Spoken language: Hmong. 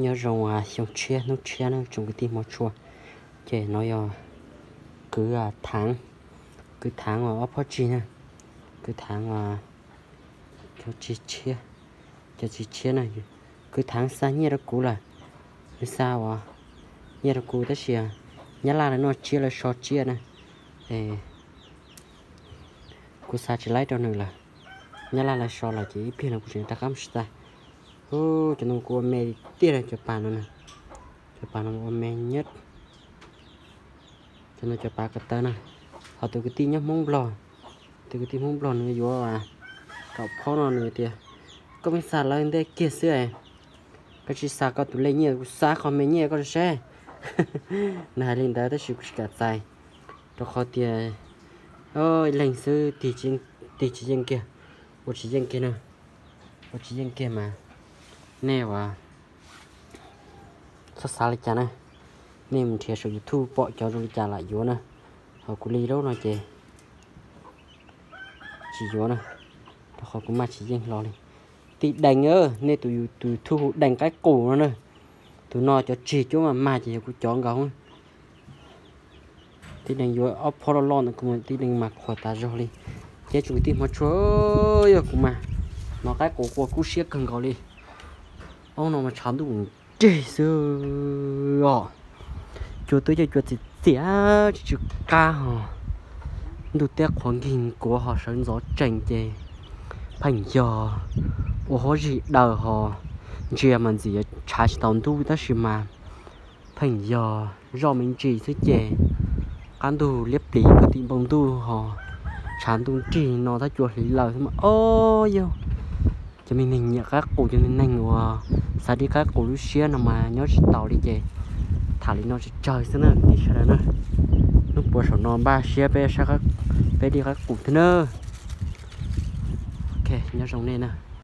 Nyob zoo xyoo tshiab hnub tshiab na tsoom kwv tij hmov tshua. Ces no yog kwv thaav, kwv thaav uas ob phob tsig na, kwv thaav cov tsig tshiab, cov tsig tshiab na. Kwv thaav xa nyiaj rau kuv lawm, nws xa uas nyiaj rau kuv tab sis nyab laj lawv noj tsiab lawv so tsiab na. Kuv xa tsis laib rau nws lawm, nyab laj lawv so lawm ces ib pliag no kuv tseem rov qab mus tsis tau. Cov no kuv ua me tiag na, cov pas no, cov pas no ua me nyob. Cov no cov pas ko taw na. Ho tus kwv tij nyob Hmoob Nplog, tus kwv tij Hmoob Nplog nws yuav kaum phob no nws tias, koj pheej xa lawv ntej kiag xwb, koj tsis xa koj tus lej nyiaj, kuv xa qhov me nyiaj koj saib. Nws hais li ntawd tab sis kuv tsis kam txais, rau qhov tias ib leeg xwb tig tsis yeej kiag, ua tsis yeej kiag na, ua tsis yeej kiag mas nej ua txhob xav li cas na. Nej mus nrhiav saum YouTube pom cov zoo li cas lam yuav na. Ho kuv li lub no ces tsis yuav na, rau qhov kuv maj tsis yeej hlo li. Tij Dees, nej tus YouTube hu Dees Qaib Qus no na, tus no cov tsig cuab mas mag ces yog kuv cov nkaus. Tij Dees yuav ob phob loj loj ntawm kuv, Tij Dees mas qhuas tas zog li. Ces tsoom kwv tij hmov tshua, yog kuv mas hnov qaib qus qua kub siab kawg nkaus li. Ob no mas tshav ntuj nrig xwb os. Cua twb cov cua txias txias tsis tsw qab ho, ntuj teb qhuav nkig kuav ho sawv ntxov tsees ces pheej yog ua huab zig daws ho, ntsia mas ntxim yuav tshav tsis tau ntuj tab sis mas pheej yog zoj me ntsis xwb ces qab ntug liab pliv kwv tim npoo ntuj ho, tshav ntuj nrig no tab cua hliv laws xwb mas ob yog cov me neeg nyiam qaib qus, cov me neeg uas xav dib qaib qus lub siab no mas nyob tsis taus li ces tham li no tsawg tsawg xwb na kwv tij sawv daws na. Hnub puav saum no npaj siab peb saib, peb dib qaib qus thiab na. Ok, nyob zoo nej na.